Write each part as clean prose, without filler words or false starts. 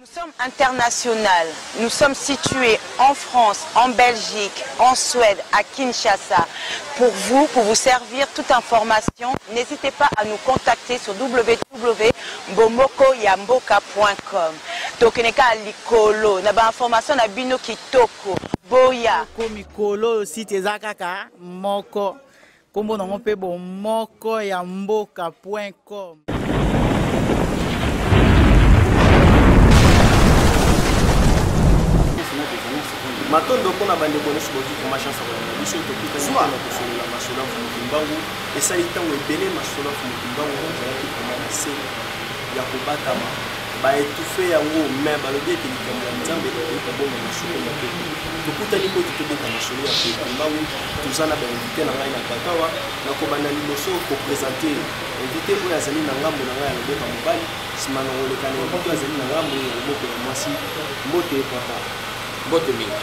Nous sommes international, nous sommes situés en France, en Belgique, en Suède, à Kinshasa. Pour vous, pour vous servir toute information, n'hésitez pas à nous contacter sur www.bomokoyamboka.com. Tokeneka likolo, na ba information na bino kitoko. Boya. Ko mikolo site eza kaka moko. Kombo nango mpe bomoko ya mboka point com. Matondo mpona bandeko nyonso bozwi vraiment chance ya kolanda biso. Tokutani mpona kosolola masolo ya Mfumu Kimbangu. Esali ntango ebele masolo ya Mfumu Kimbangu ezalaki vraiment na se ya kobatama, baetufe yango, mais balobi ete likambo ya Nzambe ekoki kobongama soko moke te. Tokutani mpo ete tobeta masolo ya Mfumu Kimbangu. Toza na bainvité na ngai na plateau awa. Nakobanda liboso kopresente invité oyo azali na ngambo na ngai ya loboko ya mobali, nsima na koleka na invité oyo azali na ngambo ya loboko ya mwasi. Mbote papa. Mbote mingi.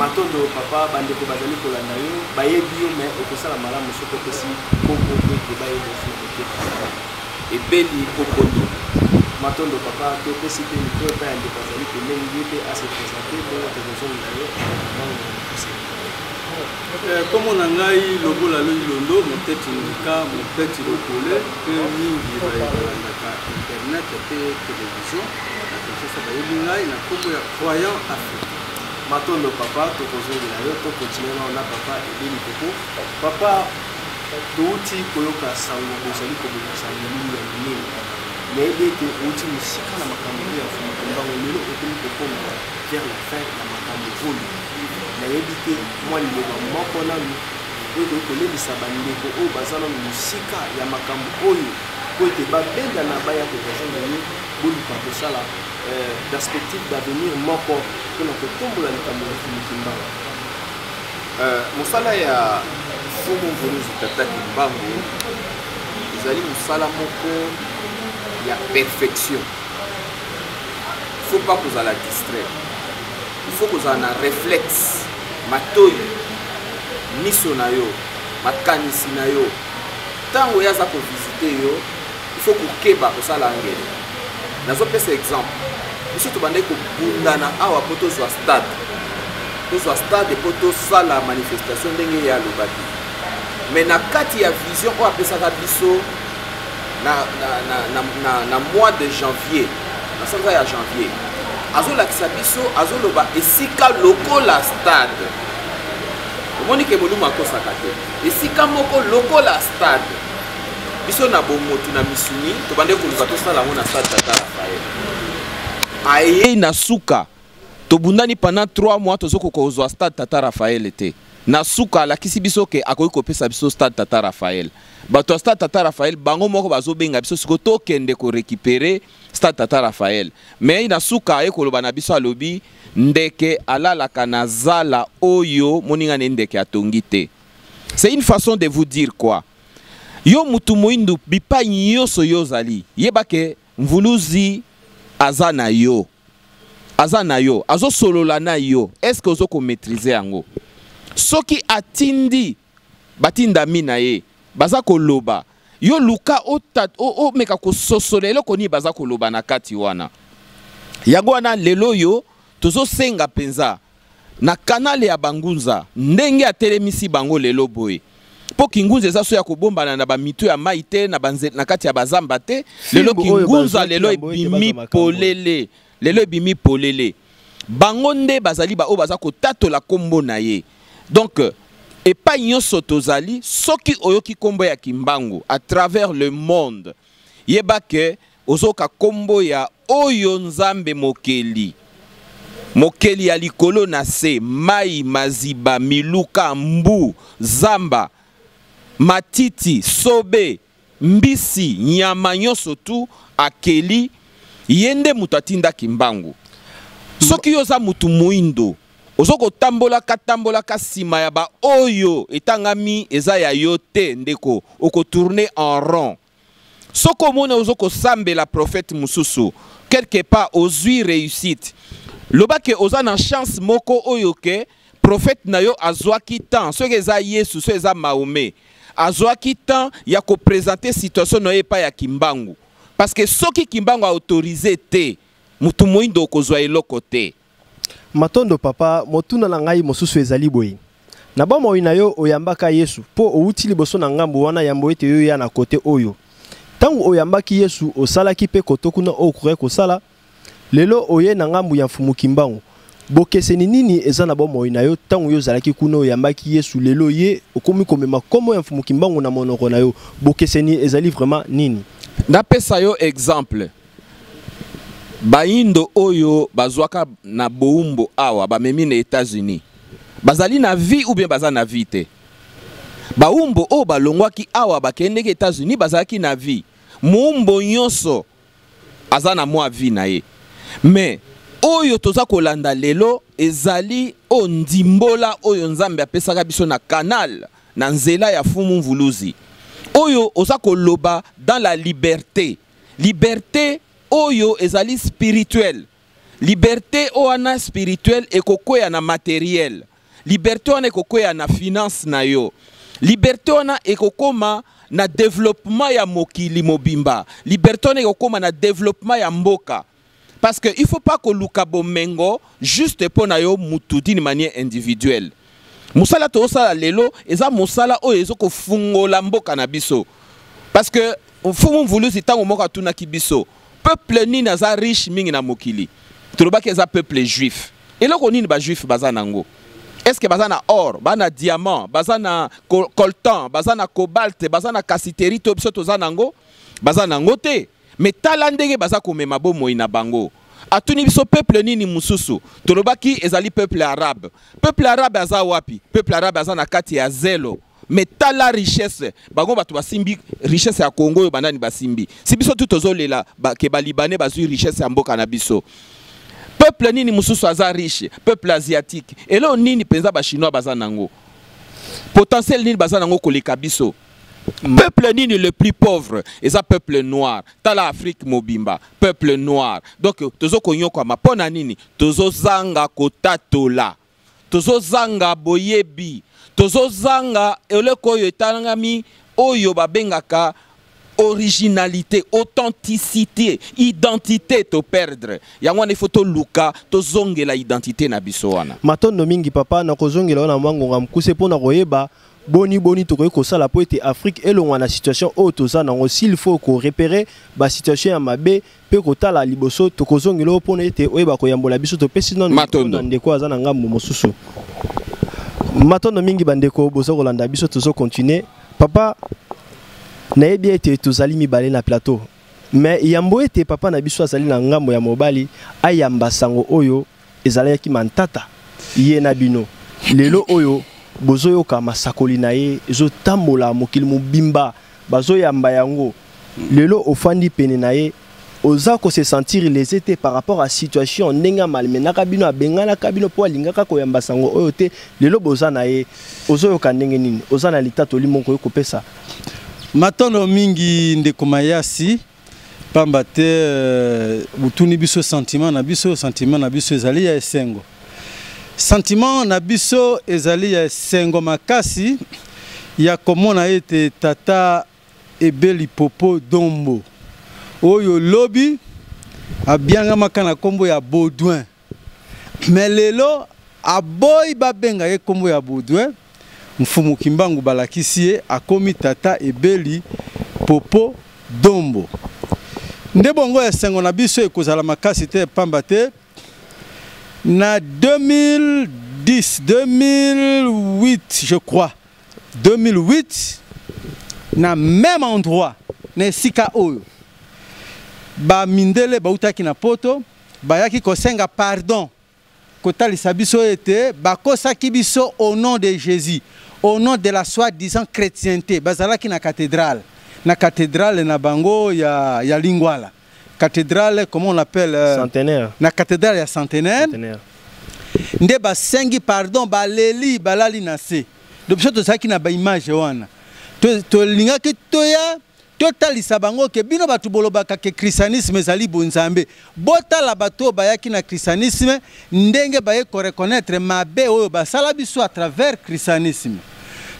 Matondo papa. Bandeko bazali kolanda yo, bayebi yo, mais okosala malamu soki opesi kombo po ete bayeba osi na moke. Ebeli Kokondo. Matondo papa. Topesi mpe micro epai ya ndeko azali pembeni, ye mpe ase présente, bongo tokozongela yo mbango na mokuse. Kombo na ngai Lobola Loyi Londo, moteti ndika, moteti lokole, mpe mingi baye balandaka internet mpe television na Kinshasa bayebi ngai na kombo ya Croyant Africain. Matondo papa, tokozongela yo. Tokontinue nao na papa Ebeli Koko. Papa, touti koyoka sango bozali kobongisa milulu ya minene. Nayebi ete outi mosika na makambo oyo ya Mfumu Kimbangu, lelo okomi kokoma vers la fin ya makambo oyo. Nayebi te mwa liloba moko nanu oyo ekoki kolendisa bandeko oyo baza nanu mosika ya makambo oyo mpo ete babendana baya korejoindre yo, boluka kosala perspective d'avenir moko mpona kotombola likambo ya Mfumu Kimbangu. Mosala ya Mfumu Mvuluzi Tata Kimbangu ezali mosala moko ya perfection. Il faut pas kozala distrait, il faut kozala na réflexe, matoyi, miso na yo, makanisi na yo. Ntango ye aza kovisite yo, il faut kokeba kosala ngele. Nazopesa exemple, biso tobandaki kobundana awa mpo tozwa stade, tozwa stade mpo tosala manifestation ndenge ye alobaki. Mais na kati ya vision oyo apesaka biso na mois de janvier, na sanza ya janvier, azolakisa biso, azoloba esika lokola stade. Omoni ke molimo akosaka te, esika moko lokola stade. Biso na bomotu na misuni tobandeki koluka tosala yango na stade Tata Raphaël. Ayei na suka, tobundani pendant 3 mois, tozokoka kozwa stade Tata Raphaël te. Na suka alakisi biso ke akoki kopesa biso stade Tata Raphaël. Bato ya stade Tata Raphaël bango moko bazobenga biso siko tokende korécupérer stade Tata Raphaël. Mais na suka aye koloba na biso, alobi ndeke alalaka na zala oyo moninga ne ndeke atongi te. C'est une façon de vous dire quoi? Yo mutu moindu bipai nyonso yo ozali, yeba ke Mvuluzi aza na yo, aza na yo, azosolola na yo. Est-ce que ozo komaîtriser yango? Soki atindi batindami na ye baza koloba, yo luka omeka kososola eloko nini baza koloba na kati wana. Yango wana lelo yo tozosenga mpenza na kanale ya bangunza ndenge atelemisi bango lelo boye, mpo kingunza eza so ya kobombana na bamitu ya mai te, na kati ya bazamba te. Lelo Fimbu oyo kingunza bazwaki lelo yango ete ebimi bazwa makambo. polele, lelo ebimi polele. Bango nde bazali ba oyo baza kotatola kombo na ye. Donc epai nyonso tozali, soki oyoki kombo ya Kimbangu à travers le monde, yeba ke ozoka kombo ya oyo Nzambe mokeli, mokeli ya likolo na se, mai, maziba, miluka, mbu, zamba, matiti, sobe, mbisi, nyama nyonso tu akeli, ye nde moto atinda Kimbangu. Soki yo oza motu moindo, ozo kotambolaka tambolaka nsima ya ba oyo etangami eza ya yo te, ndeko, okotourner en rond. Soki omoni ozo kosambela prophète mosusu, quelque part ozwi réussite, loba ke oza na chance moko oyo ke prophète na yo azwaki temps, soki eza Yesu, soki eza Mahomet, azwaki temps ya koprésenter situation na ye epai ya Kimbangu. Parce que soki Kimbangu a autorisé te, Motu moindo okozwa eloko te. Matondo papa, motuna na ngai mosusu ezali boye. Na bomoi na yo oyambaka Yesu mpo owuti liboso na ngambo wana yambo ete yo oya na kote oyo. Tango oyambaki Yesu osalaki mpe koto kuna oyo okokaki kosala? Lelo oye na ngambo ya Mfumu Kimbangu. Bokeseni nini eza na bomoi na yo tango yo ozalaki kuna oyambaki Yesu lelo oye okomi komema kombo ya Mfumu Kimbangu na monoko na yo? Bokeseni ezali vraiment nini? Napesa yo exemple. Bayindo oyo bazwaka na boumbo awa bamemi na Etats-Unis bazali na vie ou bien baza na vie te? Baumbo oyo balongwaki awa bakendeki Etats-Unis bazalaki na vie. Moumbo nyonso aza na mwa vie na ye. Mais oyo toza kolanda lelo ezali oyo ndimbola oyo Nzambe apesaka biso na canal na nzela ya Fumu Mvuluzi. Oyo oza koloba dans la liberté. Liberte oyo ezali spirituelle. Liberte oyo wana spirituelle ekokweya na materiel. Liberte wana ekokweya na finance na yo. Liberte wana ekokoma na developpement ya mokili mobimba. Liberte wana ekokoma na developpement ya mboka. Parce que il faut pas koluka bomengo juste mpo na yo mutu d'une manière individuelle. Mosala tozosala lelo eza mosala oyo ezo kofungola mboka na biso. Parce que Mfumu Mvuluzi ntango moko atunaki biso peuple nini aza riche mingi na mokili, tolobaki eza peuple juif. Eloko nini ba juif baza nango? Est-ce que baza na or, baza na diamant, baza na coltan, baza na cobalt, baza na cassiterite oyo biso toza nango? Baza nango te. Mais tala ndenge baza komema bomoi na bango. Atuni biso peuple nini mususu? Tolobaki ezali peuple arabe. Peuple arabe aza wapi? Peuple arabe aza na kati ya zelo. Mais tala richesse, bango bato basimbi richesse ya Congo oyo bandani basimbi. Si biso tu tozolela ba, ke ba Libanais bazui richesse ya mboka na biso. Peuple nini mususu aza riche? Peuple asiatique. Elo nini penza ba chinois baza nango? Potentiel nini baza nango koleka biso? Peuple nini le plus pauvre? Eza peuple noir. Tala Afrique mobimba, peuple noir. Donc tozo konyokwama pona nini? Tozo zanga kotatola. Tozo zanga boyebi. Tozo zanga eloko oyo etalangami oyo babengaka originalité, authenticité, identité to perdre. Yango wana il faut toluka tozongela identité na biso wana. Matondo mingi papa, na kozongela wana mwa ngonga mokuse mpo na koyeba boni boni tokoki kosala mpo ete Afrique elongwa na situation oyo toza nango. S'il faut ko repérer ba situation ya mabe mpe kotala liboso, tokozongela oyo mpo ete oyeba koyambola biso. Topesi nanu Matondo. na ndeko aza na ngambo mosusu. Matondo mingi bandeko boza kolanda biso, tozo continuer. Papa, nayebi ete tozali mibale na plateau, mais yambo ete papa na biso azali na ngambo ya mobali ayamba sango oyo ezalaki mantata ye na bino. Lelo oyo bozoyoka masakoli na ye ezotambola mokili mobimba, bazoyamba yango. Lelo ofandi pene na ye, oza ko se sentir lésé te par rapport à situation ndenge amalmenaka bino, abenganaka bino po alingaka koyamba sango oyo te. Lelo boza na ye, ozoyoka ndenge nini? Oza na litatoli moko oyo kopesa? Matondo mingi ndeko Mayasi, pamba te botuni biso sentiment na biso. Sentiment na biso ezali ya esengo. Sentiment na biso ezali ya esengo makasi ya komona ete tata Ebeli Popo Dombo oyo lobi abiangamaka na kombo ya Baudouin, mais lelo aboyi babenga ye kombo ya Baudouin. Mfumu Kimbangu balakisi ye akomi tata Ebeli Popo Dombo. Nde bongo esengo na biso ekozala makasi te, pamba te na 2010, 2008 je crois, 2008 na même endroit na esika oyo ba mindele bautaki na poto bayaki kosenga pardon, kotalisa biso ete bakosaki biso au nom de Jésus, au nom de la soi-disant chrétienté. Bazalaki na cathédrale, na cathédrale na bango ya Lingwala, cathédrale comment on l'appelle, Centenaire. Na cathédrale ya Centenaire. Centenaire. Nde basengi pardon, baleli, balali na se. Donc biso tozalaki na ba image wana, tolingaki toya totalisa bango ke bino bato bolobaka ke christianisme ezali bonzambe, botala bato oyo bayaki na christianisme ndenge baye koreconnaître mabe oyo basala biso à travers christianisme.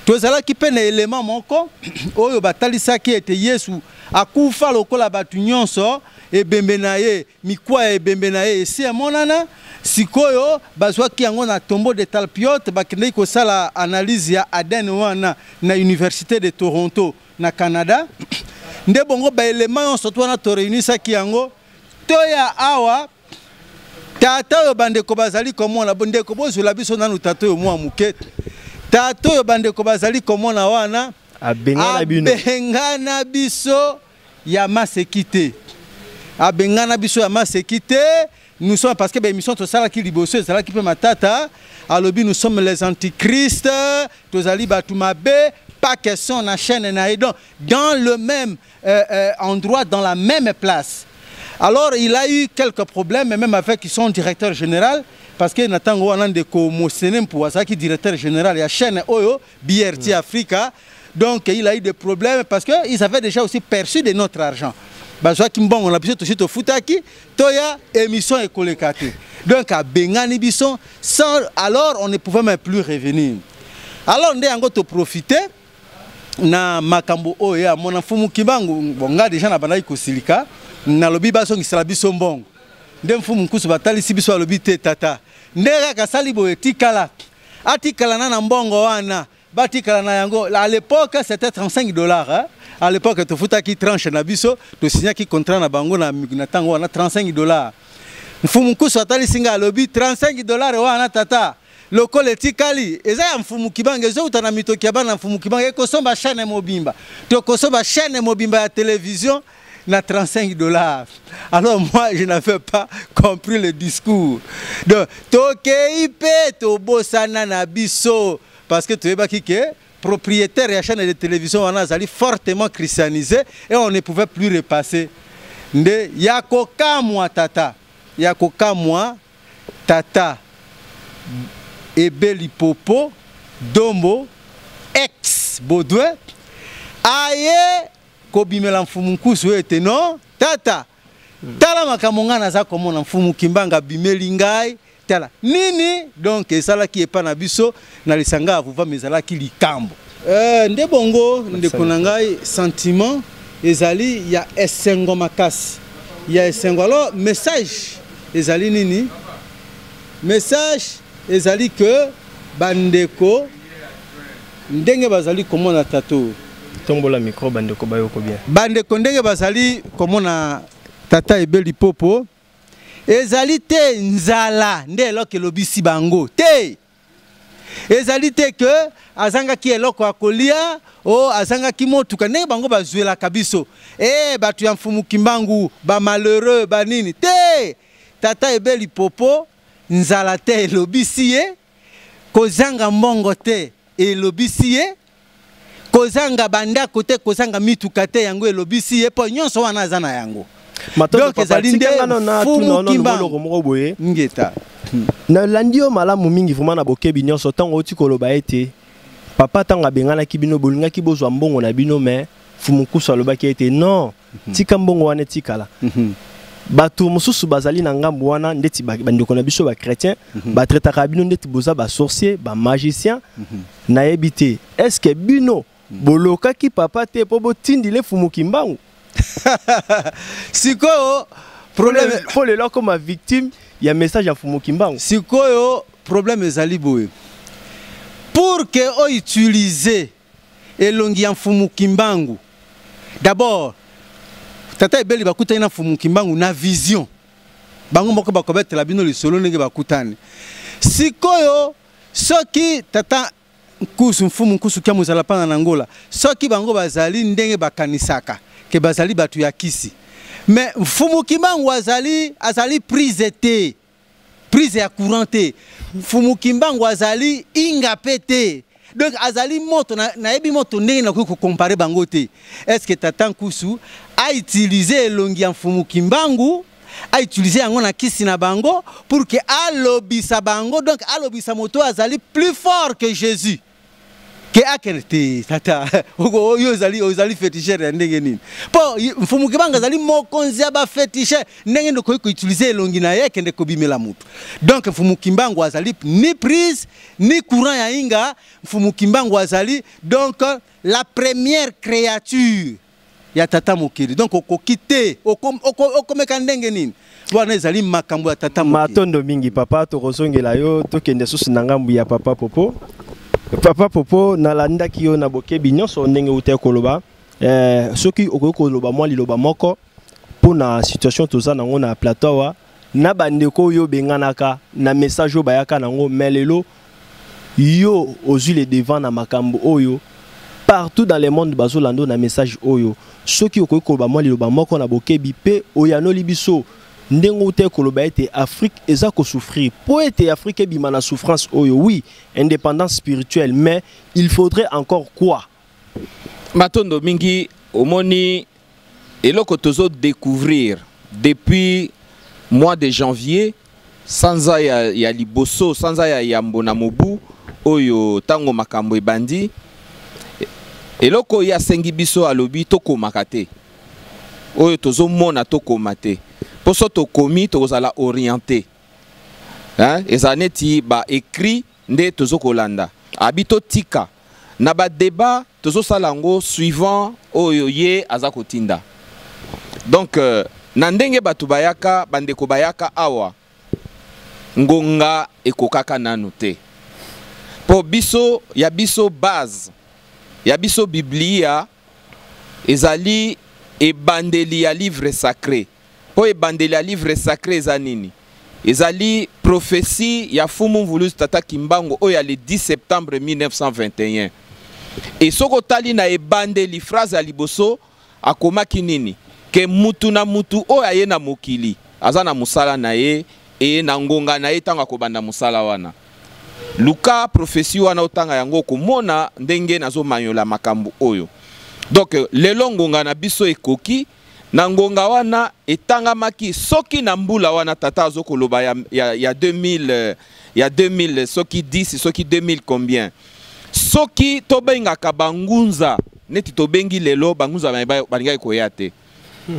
Tozalaki mpe na elema moko oyo batalisaki ete Yesu akufa lokola bato nyonso, ebembe na ye, mikwa ya ebembe na ye esi emonana. Sikoyo bazwaki yango na tombeau de Talpiot, bakendaki kosala analyse ya ADN wana na Universite de Toronto na Canada. Nde bongo baelema nyonso to wana toreunisaki yango toya awa. Tata oyo bandeko bazali komona, ndeko bozwela biso nanu tata oyo mwa moke. Tata oyo bandeko bazali komona wana abengana bino, abengana biso ya maseki te, abengana biso ya maseki te. Nous sommes, parce que ba émission tosalaki liboso ezalaki mpe matata, alobi nous sommes les antichrist, tozali bato mabe, pas question na chaîne na ye. Donc dans le même endroit, dans la même place. Alors il a eu quelques problèmes même avec son directeur général, parce que na ntango wana ndeko Mosene Mpu azalaki directeur général ya chaîne oyo BRT Africa. Donc il a eu des problèmes parce que ils avaient déjà aussi perçu de notre argent. Bazwaki mbongo na biso, tosi tofutaki, toya émission ekoleka te. Donc abengani biso sans, alors on ne pouvait même plus revenir. Alors nde yango toprofite na makambo oyo ya mona Mfumu Kimbangu. Bon, nga déjà na bandaki kosilika, nalobi bazongisela biso mbongo. Nde Mfumu Nkusu batalisi biso, alobi te tata, nde kaka asali boye, tikala, atikala na mbongo wana, batikala na yango. À l'époque c'était 35 $, hein? À l'époque tofutaki tranche na biso, tosignaki contrat na bango na ntango wana 35 $. Mfumu Nkusu atalisi nga, alobi 35 $ wana tata, lokola etikali eza ya Mfumu Kimbangu, ezouta na mitoki ya bana Mfumu Kimbangu, ekosomba chaîne mobimba, tokosomba chaîne mobimba ya télévision na 35 $. Alors moi, je n'avais pas compris le discours. Donc tokei mpe tobosana na biso, parce que toyebaki ke propriétaire ya chaîne de télévision wana azali fortement christianisé et on ne pouvait plus repasser. Nde ya kokamwa tata, ya kokamwa tata Ebeli Popo Dombo ex Baudouin aye kobimela Mfumu Nkusu oyo ete non tata, tala makambo ngai naza komona, Mfumu Kimbangu abimeli ngai, tala nini. Donc esalaki epa na biso na lisanga ya Vuvama, ezalaki likambo. Nde bongo ndeko na ngai, sentiment ezali ya esengo makasi, ya esengo. Alors message ezali nini? Message ezali ke bandeko ndenge bazali komona tata oyo, Tombola micro, bandeko bayoko bien. Bandeko ndenge bazali komona tata Ebeli Popo, ezali te nzala nde eloko elobisi bango te, ezali te ke azangaki eloko ya kolia o azangaki motuka ndenge bango bazwelaka biso e bato ya Mfumu Kimbangu, bamalheureux banini te. Tata Ebeli Popo, nzala te elobisi ye, kozanga mbongo te elobisi ye, kozanga bandako te, kozanga mituka te yango elobisi ye, mpo nyonso wana aza na yango. Donc ezali nde Mfumu Kimbangu moko boye. Ngeta. Nalandi yo malamu mingi vraiment na bokebi nyonso. Ntango oti koloba ete papa, ntango abenganaki bino, bolingaki bozwa mbongo na bino, mais Mfumu Nkusu alobaki ete non, tika mbongo wana etikala. Bato mosusu bazali na ngambo wana ndeti bandeko na biso bachrétien, batraitaka bino ndeti boza basorcier, bamagicien. Nayebi te, est ce que bino bolokaki papa te mpo botindile Mfumu Kimbangu? Sikoyo problème, mpo lelo akoma victime ya message ya Mfumu Kimbangu. Sikoyo problème ezali boye: pour que outilize elongi ya Mfumu Kimbangu, d'abord tata Ebeli bakutani na Mfumu Kimbangu na vision, bango moko bakobetela bino lisolo ndenge bakutani. Sikoyo soki tata Nkusu, Mfumu Nkusu kia mozala mpana na Ngola, soki bango bazali ndenge bakanisaka ke bazali bato ya kisi, mais Mfumu Kimbangu azali prise te, prise ya courant te. Mfumu Kimbangu azali inga mpe te. Donc azali moto, nayebi moto ndenge nakoki kocomparer bango te. Est ce que tata Nkusu autilize elongi ya Mfumu Kimbangu, autilize yango na kisi na bango pour que alobisa bango? Donc alobisa moto oyo azali plus fort que Jésus, Ke akende te tata, oyo ozali ozali féticheur ya ndenge nini? Mpo Mfumu Kimbangu azali mokonzi ya baféticheur, ndenge nini okoki koutilize elongi na ye akende kobimela motu? Donc Mfumu Kimbangu azali ni prise ni courant ya inga. Mfumu Kimbangu azali donc la première créature ya tata mokili. Donc okoki te okomeka ndenge nini? Wana ezali makambo ya tata mokili. Matondo mingi papa, tokozongela yo. Tokende susu na ngambu ya papa Popo. Papa Popo, nalandaki yo na bokebi nyonso ndenge uta koloba. Soki okoki koloba mwa liloba moko mpona situation toza nango na plateau awa, na bandeko oyo obenganaka na message oyo bayaka nango, mais lelo yo ozwi le devant na makambo oyo partout dans le monde bazolanda na message oyo, soki okoki koloba mwa liloba moko na bokebi mpe oyanoli biso ndenge uta koloba ete Afrique eza kosouffrir, mpo ete Afrique ebima na souffrance oyo, oui, indépendance spirituelle, mais il faudrait encore quoi? Matondo mingi. Omoni eloko tozodécouvrir depuis mois de janvier, sanza ya liboso, sanza ya yambo na mobu oyo, ntango makambo ebandi, eloko oyo asengi biso, alobi tokomaka te oyo tozomona, tokoma te, mpo so tokomi tokozala orienté, hein? Ezala neti baécrit nde tozokolanda. Abi totika na badébat, tozosala yango suivant oyo ye aza kotinda. Donc na ndenge bato bayaka, bandeko bayaka awa, ngonga ekokaka nanu te, mpo biso ya biso base ya biso Biblia ezali ebandeli ya livre sacré. Mpo ebandeli ya livre sacré eza nini? Ezali prophétie ya Fumu Mvuluzi Tata Kimbangu oyo ya le 10 septembre 1921. E soki otali na ebandeli, phrase ya liboso akomaki nini? Ke mutu na mutu oyo aye na mokili aza na mosala na ye e na ngonga na ye ntango akobanda mosala wana. Luka prophétie wana, otanga yango, okomona ndenge nazomanyola makambo oyo. Donc lelo ngonga na biso ekoki. Na ngonga wana etangamaki, soki na mbula wana tata azokoloba ya 2000, ya 2000 soki 10, soki 2000 combien, soki tobengaka bangunza neti tobengi lelo, bangunza balingaki koya te.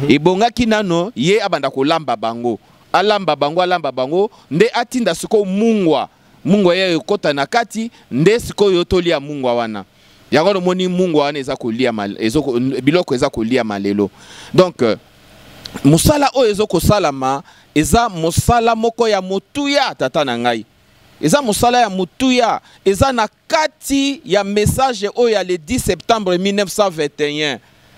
Ebongaki nano ye abanda kolamba bango, alamba bango, alamba bango, nde atinda sikoyo mungwa. Mungwa ye ekɔta na kati, nde sikoyo tolia mungwa wana. Yango nomoni mungwa wana eza kolia biloko eza kolia malelo. Donc mosala oyo ezokosalama eza mosala moko ya motuya, tata na ngai, eza mosala ya motuya. Eza na kati ya message oyo ya le 10 septembre 1921,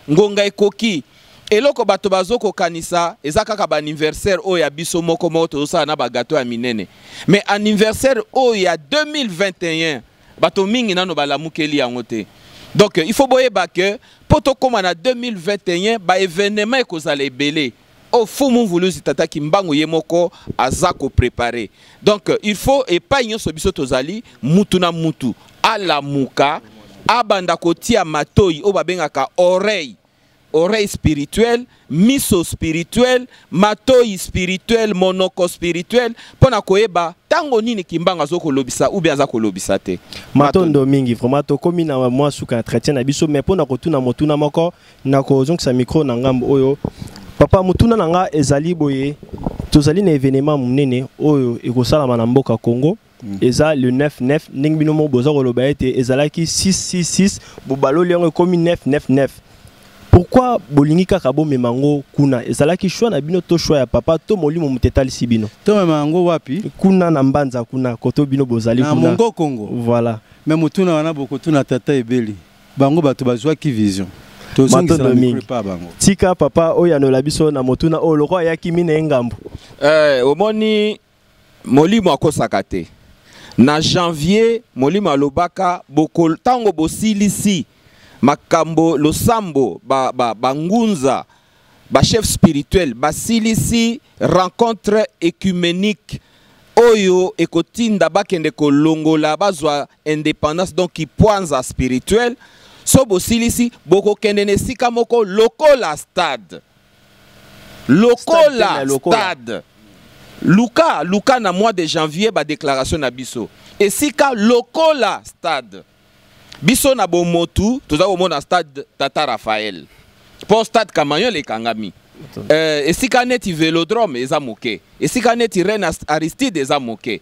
ngonga ekoki. Eloko bato bazokokanisa eza kaka baanniversaire oyo ya biso moko moko tozosala na bagâteau ya minene, mais anniversaire oyo ya 2021, bato mingi nano balamukeli yango te. Donc il faut boyeba ke mpo tokóma na 2021, baévénement ekozala ebele oyo Fumu Mvuluzi Tata Kimbangu ye moko aza koprépare. Donc il faut epai nyonso biso tozali, mutu na mutu alamuka, abanda kotia matoi oyo babengaka oreille, oreille spirituelle, miso spirituel, matoi spirituel, monoko spirituel, mpo na koyeba ntango nini Kimbangu azokolobisa ou bien aza kolobisa te. Matondo mingi vraiment. Tokomi na mwa suka ya entretien na biso, mais mpo na kotuna motuna moko, na kozongisa micro na ngambo oyo. Papa, motuna na nga ezali boye: tozali na événement monene oyo ekosalama na mboka Congo, eza le 99. Ndenge bino moko boza koloba ete ezalaki 666, bobaloli yango ekomi 999. Pourquoi bolingi kaka bomema yango kuna? Ezalaki choix na bino to choix ya papa to molimo moto etalisi bino? Tomema yango wapi? Kuna na Mbanza kuna, koto bino bozali. Na kuna Mongo Kongo. Voilà. Mais motuna wana bokotuna tata Ebeli, bango bato bazwaki vision. Tozongisela Matondo micro mingi. epa bango. Tika papa oyo anola biso na motuna oyo lokwa ayaki mina ye ngambo. Omoni, molimo akosaka te. Na janvier molimo alobaka ntango bosilisi makambo losambo, bangunza, ba bachef spirituel basilisi rencontre œcuménique oyo ekotinda bakende kolongola, bazwa indépendance, donc kipwanza spirituel. So bosilisi, bokokende na esika moko lokola stade, lokola Stade te, lokola. Stade. Luka, luka na mois de janvier badéclaration na biso, esika lokola stade. Biso na bomotu toza komona stade Tata Raphaël mpo stade Kamanyola ekangami. Esika neti Velodrome eza moke, esika neti Reine Aristide eza moke.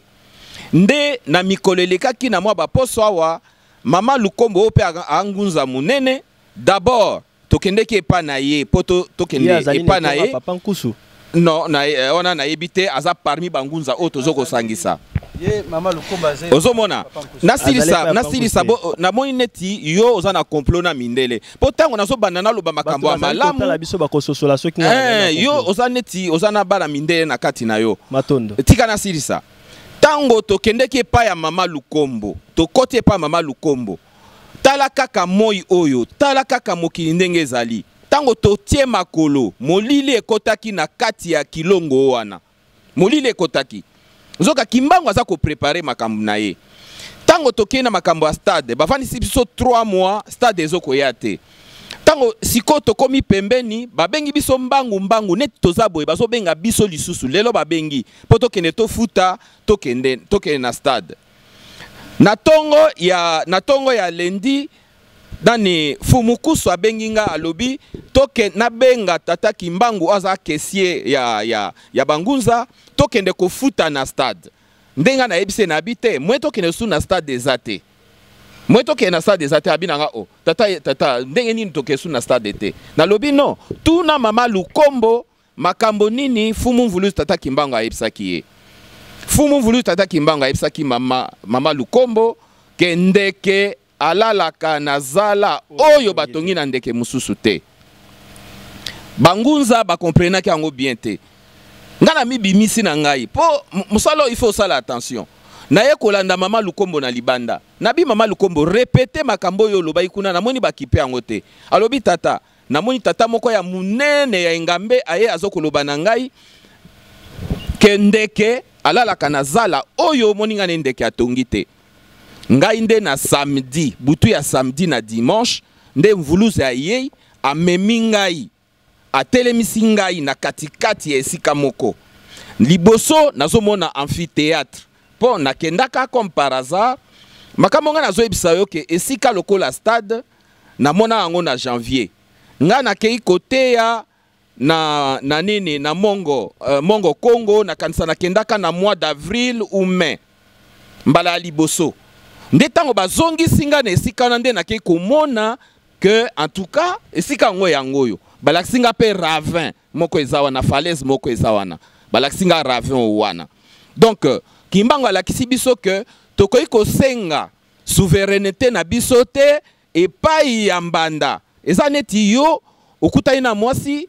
Nde na mikolo elekaki na mwa baposo awa, mama Lukombo oyo mpe angunza monene, d'abord tokendeki epa na ye mpo tokende epa na ye. Papa Nkusu. Non, na wana nayebi te, aza parmi bangunza oyo tozo kosangisa. Ye mama Lukombo azali Ozomona, nasilisa nasilisa bo namoni neti yo oza na complot na mindele, mpo ntango nazobanda naloba makambo ya malamu biso bakososola soki yo oza neti oza na bana mindele na kati na yo. Matondo. Tika nasilisa. Ntango tokendeki epai ya mama Lukombo, tokoti epai ya mama Lukombo, tala kaka moi oyo, tala kaka mokili ndenge ezali. Ntango totie makolo, molili ekotaki na kati ya kilongo wana, molili ekotaki. Nzoka Kimbangu aza koprepare makambo na ye. Ntango tokei na makambo ya stade, bavandisi biso 3 mois, stade ezokoya te. Ntango sikoyo tokomi pembeni, babengi biso mbangu mbangu, neti toza boye, bazobenga biso lisusu. Lelo babengi mpo tokende tofuta, tokende na stade. Na tongo ya lundi, nani Fumukusu abengi nga, alobi toke nabenga tata Kimbangu aza caissier ya bangunza, tokende kofuta na stade. Ndenge nayebisi ye nabi te, mwe tokende su na stade eza te. Mwe tokende na stade eza te, abi nanga o tata, tata ndenge nini tokende su na stade te? Nalobi non, tuna mama Lukombo makambo nini Fumu Mvuluzi tata Kimbangu ayebisaki ye. Fumu Mvuluzi tata Kimbangu ayebisaki mama Lukombo ke ndeke alalaka na zala oyo batongi na ndeke mosusu te. Bangunza bakomprenaki yango bien te. Nga na mibimisi na ngai po mosala oyo il faut osala attention. Naye kolanda mama Lukombo na libanda. Nabi mama Lukombo répéter makambo oyo olobaki kuna, namoni bakipe yango te. Alobi tata, namoni tata moko ya munene ya engambe aye azokoloba na ngai ke ndeke alalaka na zala oyo omoni nga ne ndeke atongi te. Ngai nde na samedi, butu ya samedi na dimanche, nde mvuluzi ayei, amemi ngai, atelemisi ngai na katikati ya esika moko. Liboso nazomona amphithéâtre mpo nakendaka comme par hasard. Makambo ngai nazoyebisa yo ke esika lokola stade namona yango na janvier. Ngai nakei koteya na nini, na Mongo Congo, nakanisa nakendaka na mois d'avril ou mai mbala ya liboso. Nde ntango bazongisi ngai na esika wana nde nakei komona que en tout cas esika yango yango oyo balakisi nga mpe ravin moko eza wana, falaise moko eza wana, balakisi nga ravin wana. Donc Kimbangu alakisi biso que tokoki kosenga souveraineté na biso te epai ya mbanda. Eza neti yo okutani na mwasi,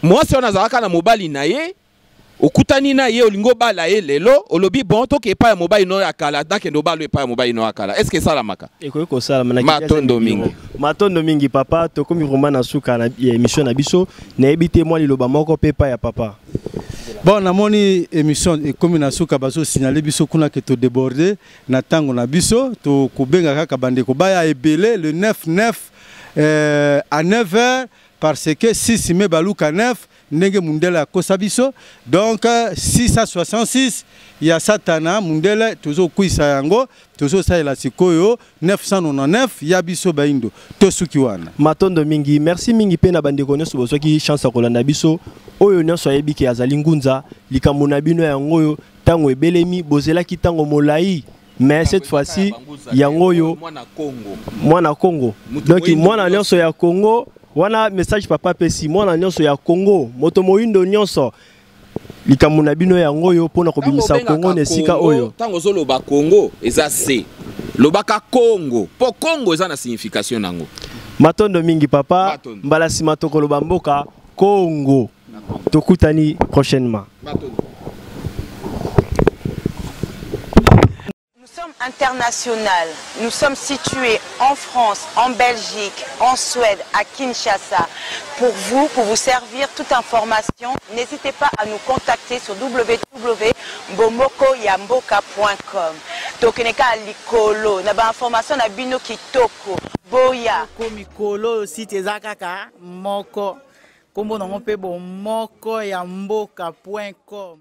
mwasi wana azalaka na mobali na ye, okutani na ye olingi obala ye lelo, olobi bon toke epai ya mobali no ya kala, nakende obala epai ya mobali no ya kala. Est-ce que esalamaka? Ekoki kosalama na Kinshasa Matondo mingi. mingi. Matondo mingi papa, tokomi vraiment na suka na ya émission na biso. Nayebi te mwa liloba moko pe epai ya papa. Bon, namoni émission ekomi na suka, bazo signaler biso kuna ke to déborder na tango na biso, to kobenga kaka bandeko baya ebele le 9-9 à neuf heures, parce que 6 mai baluka 9 ndenge mundele akosa biso. Donc 666 ya satana mundele tozokwisa yango, tozosalela sikoyo 999 ya biso baindo tosuki wana. Matondo mingi, merci mingi pe na bandeko nyonso bozwaki chance ya kolanda biso. Oyo nyonso ayebi ke azali ngunza, likambo na bino yango oyo ntango ebelemi, bozelaki ntango molai, mais cette fois-ci yango oyo mwana Congo, mwana Congo. Mutu Donc moyindo mwana nyonso. nyonso ya Congo wana message papa pesi, mwana nyonso ya Congo, moto moyindo nyonso, likambo na bino yango oyo mpona kobimisa Ntango Congo na esika obengaka oyo. Congo, ntango ozoloba Congo eza C, lobaka Congo mpo Congo eza na signification nango. Matondo mingi papa. Matondo. Mbala nsima tokoloba mboka Congo. Tokutani prochainement. Matondo. Nous sommes internationaux. Nous sommes situés en France, en Belgique, en Suède, à Kinshasa. Pour vous servir toute information, n'hésitez pas à nous contacter sur w w w point bomoko ya mboka point com. Tokeneka likolo, na ba information na bino kitoko. Boya. Ko mikolo site eza kaka moko. Kombo nango pe bomoko ya mboka point com.